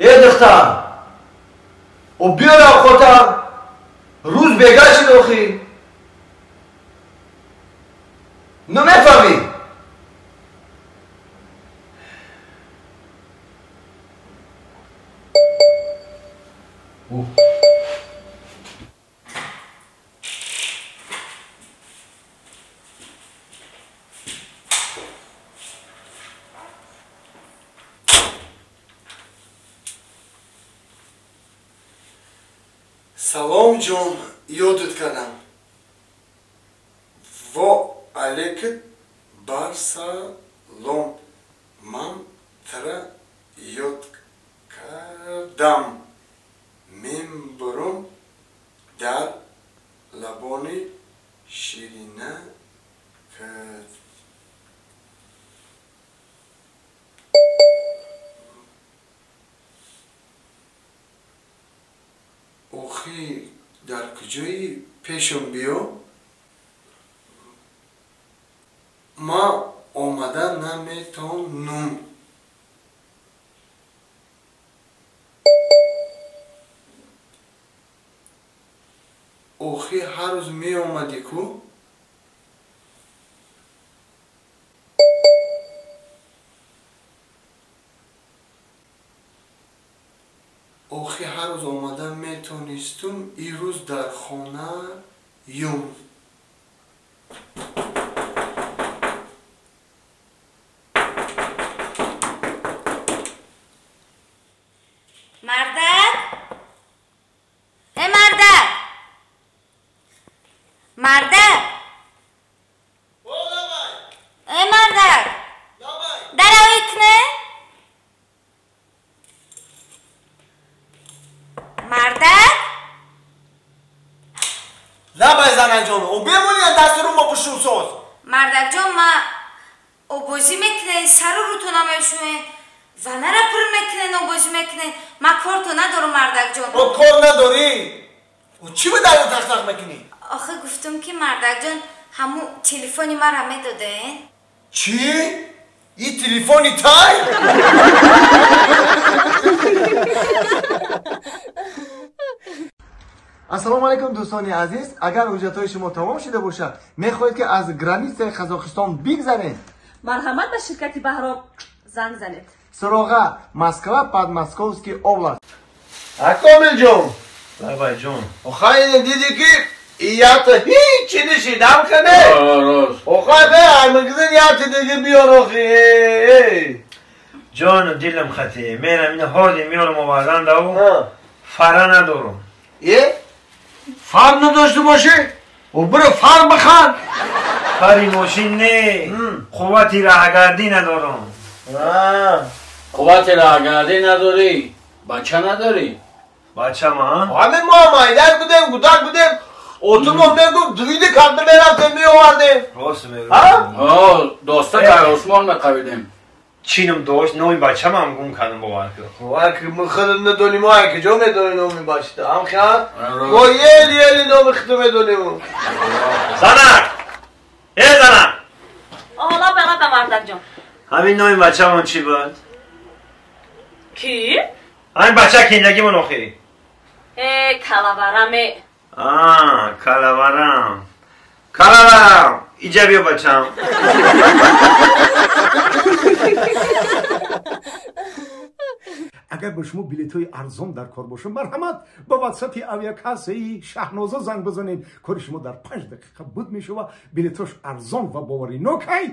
Э духтар, о биёрам хота, рӯз бега шид охи. Ну мефаҳмӣ? Салом ҷон, ёдат кардам. Во алейкум бар салом. Ман тра ёд кардам. Мембурум дар лабони ширина кард. Охи дар куҷои пешам биё? Ман омада наметавонам. Охи ҳар рӯз меомадӣ ку? Охи ҳар рӯз омада метонистум, ирӯз дар хонаюм. Мардак? Э мардак! Мардак! Э мардак! Дарави кне? Мардак? Лабай занаҷон, о бемонӣ дастуру мо бушусоз. Мардакҷон, ма обозӣ мекунед, сару рӯтона мешӯед, ванара пур мекунед, обозӣ мекунед. Ма корто надорам, мардакҷон. О кор надорӣ? О чӣ ба дару тахтах мекунӣ? Охи гуфтум ки мардакҷон, ҳаму телефони мара медодед? Чӣ? И телефони тай? Ассалому алайкум дӯстони азиз, агар ҳуҷҷатҳои шумо тамом шуда бошад, мехоҳед ки аз границаи Қазоқистон бигзаред? Марҳамат ба ширкати Баҳром занг занед. Суроға Москва, Подмосковский область. Акомилҷон. Лабайҷон. Охай дидӣ ки ията ҳеҷ нишидам кане? Рост. Охай бе аймагизин яти диги биёр охи. Ҷону дилам хати. Мерам ина ҳози миёрам овардан дау. Фара надорам. Е? Фар надошта бошӣ? О биро фар бихар. Фари мошин не. Қуввати раҳгардӣ надорам. Қуввати раҳгардӣ надорӣ? Бача надорӣ? Бачама? Ҳамин мо майдак будем, гудак будем. Отумо мегуфт дуиди карда мерафтем, меовардем. Рост мегӯ. Доста дар осмон меқавидем. Чинам дошт, номи бачамам гум кардам, бовар кун. Бовар кун, мо худам надонем, мо куҷо медонем номи бачата? Ҳам хиёл? Мо ели ели номи худо медонем. Занак! Э занак! Лаба лаба мардакҷон. Ҳамин номи бачамон чӣ буд? Кӣ? Ҳамин бача киндагимон охи. Э, калавараме. Калаварам. Калаварам! Иҷа биё бачам. Агар ба шумо билетҳои арзон дар кор бошад, марҳамат ба ватсапи авиакассаи Шаҳноза занг бизанед. Кори шумо дар 5 дақиқа буд мешавад. Билетҳош арзон ва боваринок ай.